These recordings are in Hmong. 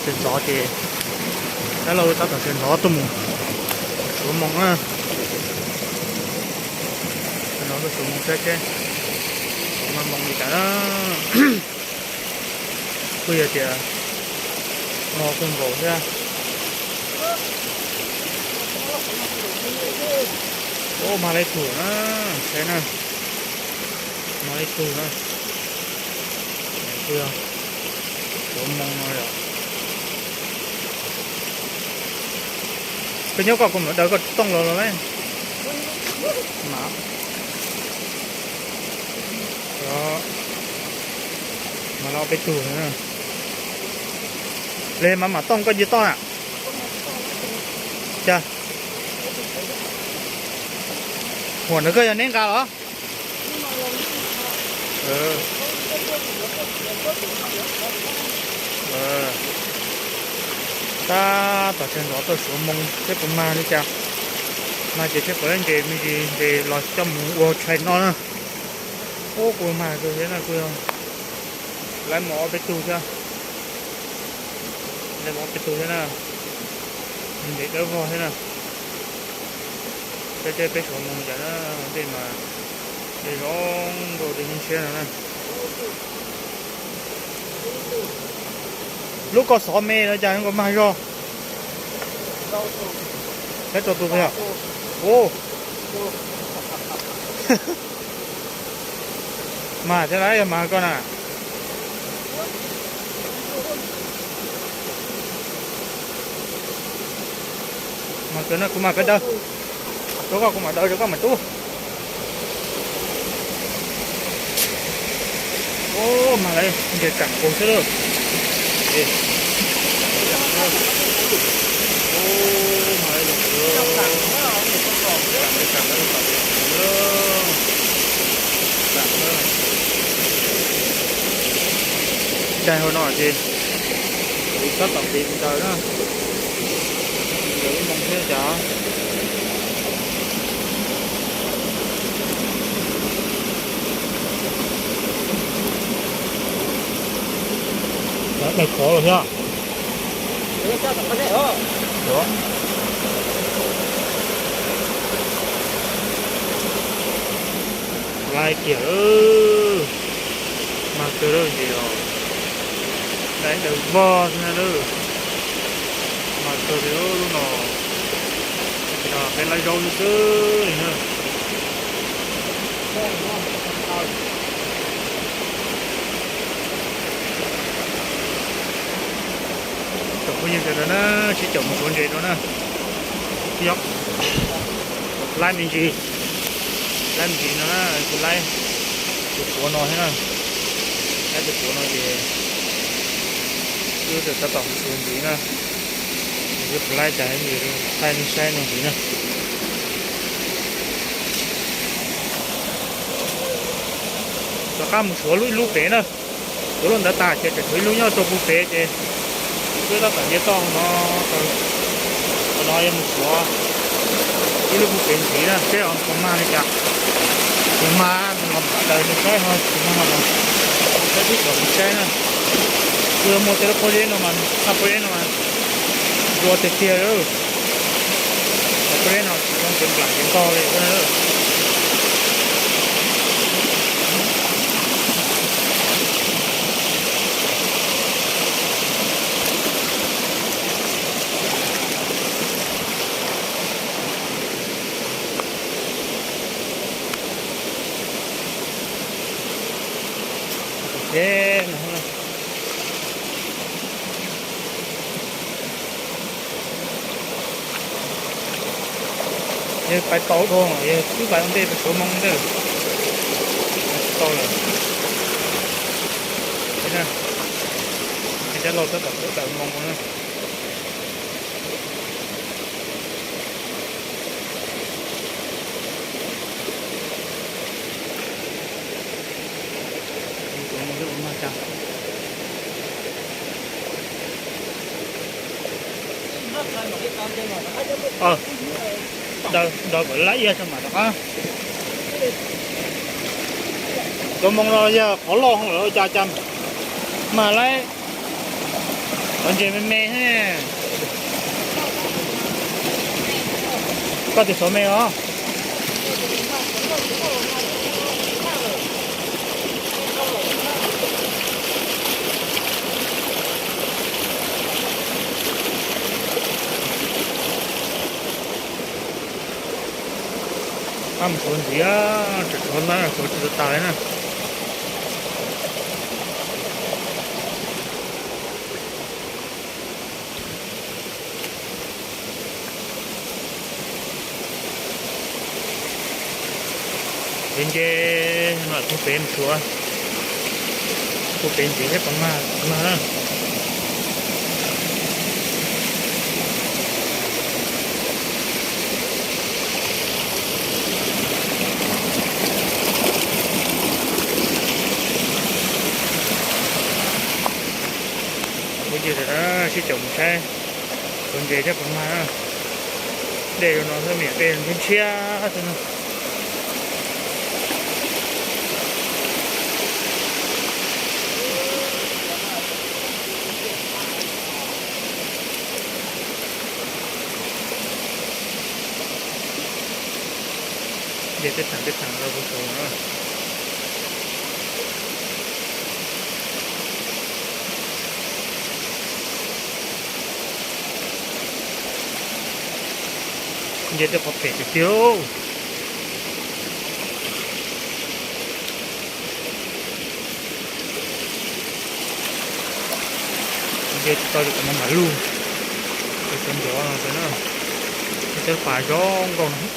Sawv ntxov ces dab laug tab tom sawv ntxov tuaj mus Suav Moo na. Sawv ntxov tuaj Suav Moo saib seb Suav Moo li cas na. Kuj yog tias no kawg nkaus thiab. Ua mag li tug na, saib na, mag li tug na. Kuj yog Suav Moo no yom. Koj nyob koj kuv mam daws koj tooj los los lauj. Mam, mam los peb tug. Li mas mam tooj koj nce toj na. Cas, huam ntawd koj yog neb nqa los? Tab tom sawv ntxov tuaj Suav Moo seb puas mag li cas. Mag ces seb puas laib nres me ntsis nres los coj mus ua tshais noj na. Ub, kuj mag kawg thiab na, kuj yog laib mus ob peb tug thiab. Laib mus ob peb tug thiab na. Nres dawb vog thiab na. Saib seb peb Suav Moo li cas na, ua ntej mas zoo nkauj li ntshiab no na. Lub koj xov me no cas zoo nkauj mag zog. Saib rau tus yog. Ub, mag thiab lauj, yog mag koj na. Mag kawg na, kuv mag koj daws. Rau koj kuv mam daws rau koj mam tub. Ub, mag lawm, nres kam qus xwb lauj. Ub, mag lawm, kam lawm, kam lawm, kam lawm. Daig hauv no ces kuv tab tom nqis mus daws na. Daws lub moo thiab cas. Daws khov los thiab. Laib kiag lawm. Mag kawg lawm ces os. Daim daws vog xwb na lawm. Mag kawg li lub no. Ces no peb laib zaub xwb xwb li na. Tsoom phooj ywg sawv daws na, sib caum mus Suav ntses no na. Laib me ntsis, laib me ntsis no na, kuv laib tus Suav no thiab na. Laib tus Suav no ces wb tab tom mus Suav ntxiv na. Wb puas laib cas thaij nej saib no ntxiv na. Rov qab mus Suav lub ib lub pem na. Suav lub ntawd tas ces tseem tshuav ib lub nyob rau puag pem ces wb tab tom nce toj no, qhov no yuav mus Suav ib lub puag pem ntxiv na, seb puas mag li cas. Tsis mag los mam daws nej saib, ho tsis mag los saib peb caum mus saib na. Kuj yuav muaj tej lub pob zeb no mas, thaj pob zeb no mas dua tiag tiag lawm. Cov pob zeb no tsis zoo ces nplam ces ntog li na. Ces no yog pais tau dhau, yog twb pais ua ntej pais Suav Moo ntej lawm. Tsis tau lawm. Ces dab laug tab tom tuaj daws moo na. Daws kom laib iab tso mam rov qab. Cov moo no yog qhov loj lawm ua cas cas mag laib. Ntses me me. Koj tias xov me os. Ab, mus suav ntxiv, tsam tshuav ntawd tshuav tsis tau tas li na. Ces ntses no puag pem mus suav, puag pem ntses thiab pov mag na. Kuv cia sib caum mus saib suav ntses thiab pov mag na. Dej zoo no xwb, me nyuam dej ntshiab ntshiab xwb na. Ntses tej thaam tej thaam los kuv saud na. Ntses tej qhov phem tiag tiag lauj. Ntses tsis tau ces kom no mam lug, ces cov ncov no na, cov pas zoo nkauj no.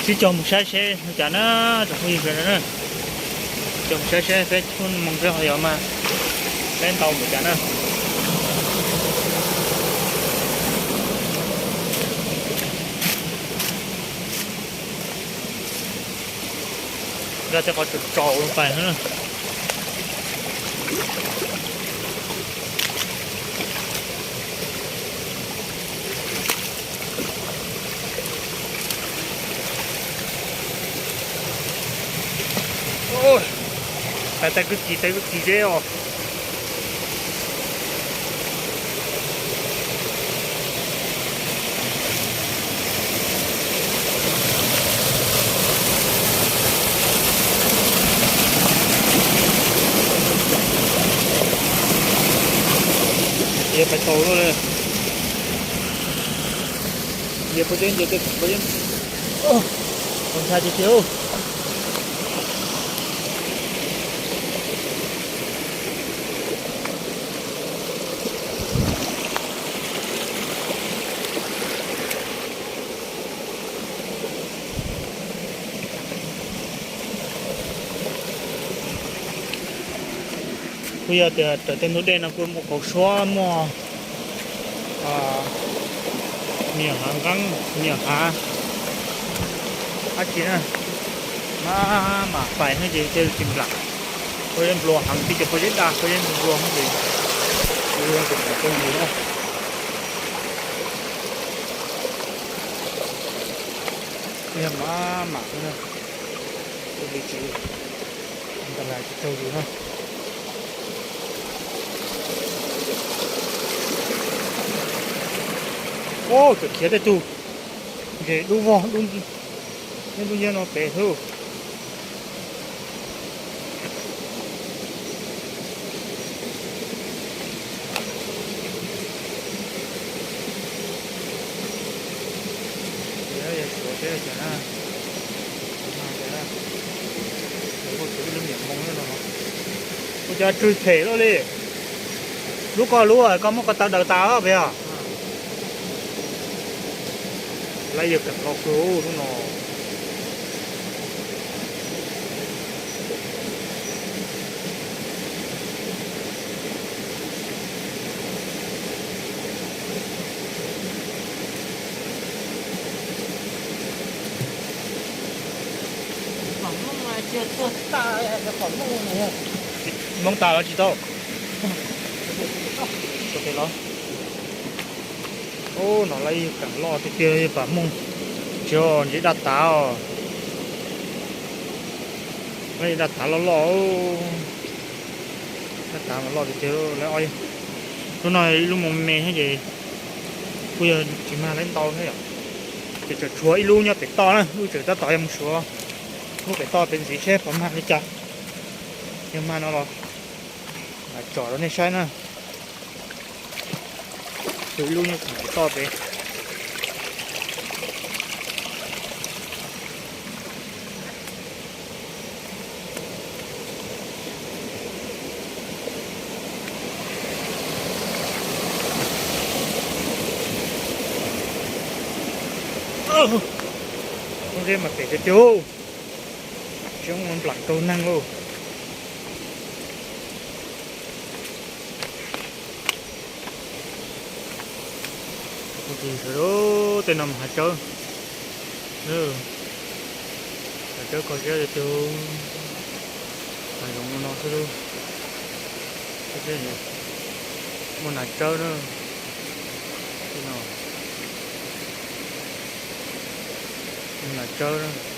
Sib cog mus saib seb ua cas na, tsoom phooj ywg sawv daws na. Sib cog mus saib seb peb hnub no peb ho yog mas peb ntau npaum cas na. Nkag tej qhov tsaus tsaus pais na. Tais kwj kis, tais kwj kis zeb os. Tias pais tau lawm. Tias pob zeb ntses tej thaum pob zeb, tau ntshai tiag tiag. Kuj yog tias raws tej ntug dej no kuj muaj kaus suab, muaj me nyuam hav nqeeb, me nyuam hav dab tsi na, maj mam pais xwb ces thiaj li tsis nplam. Pob zeb nplua heev, tib cov pob zeb daj, pob zeb nplua heev ces tsis tau yus na. Yog maj mam xwb na, thiaj li tsis, ntas las tsis raug yus na. Ub, tseem khiav tej tug ntses dub vog, dub nciab no pem xwb. Ua cas tsw phem luaj li. Lub ko lub koj muab ko taw daws tas pem os. Lawv yog keem nkaus kawg lub no. Hmoob tas los tsis tau. Ub, no lawv yeej kam loj tiag tiag, pam Hmoob tsis ntsib daj tav os. Lawv daj tav loj loj, daj tav mas loj tiag tiag. Lub no ib lub me me thiab ces kuj yog tsis mag lawv ntau thiab yom. Ces tseem tshuav ib lub nyob pem toj na, lub tseem tab tom yog mus suav lub pem toj pem ntxiv seb puas mag li cas. Yog mag no los mam tsom rau nej saib na. Tshuav ib lub nyob pem toj pem. Pob zeb mas pem tiag tiag, tsis ua nplam raug neeg lauj. Sawv daws, tej no mas hav tsawb, hav tsawb kho siab tiag tiag, hav zoov no xwb lauj. Muaj nas tsawb na, muaj nas tsawb na.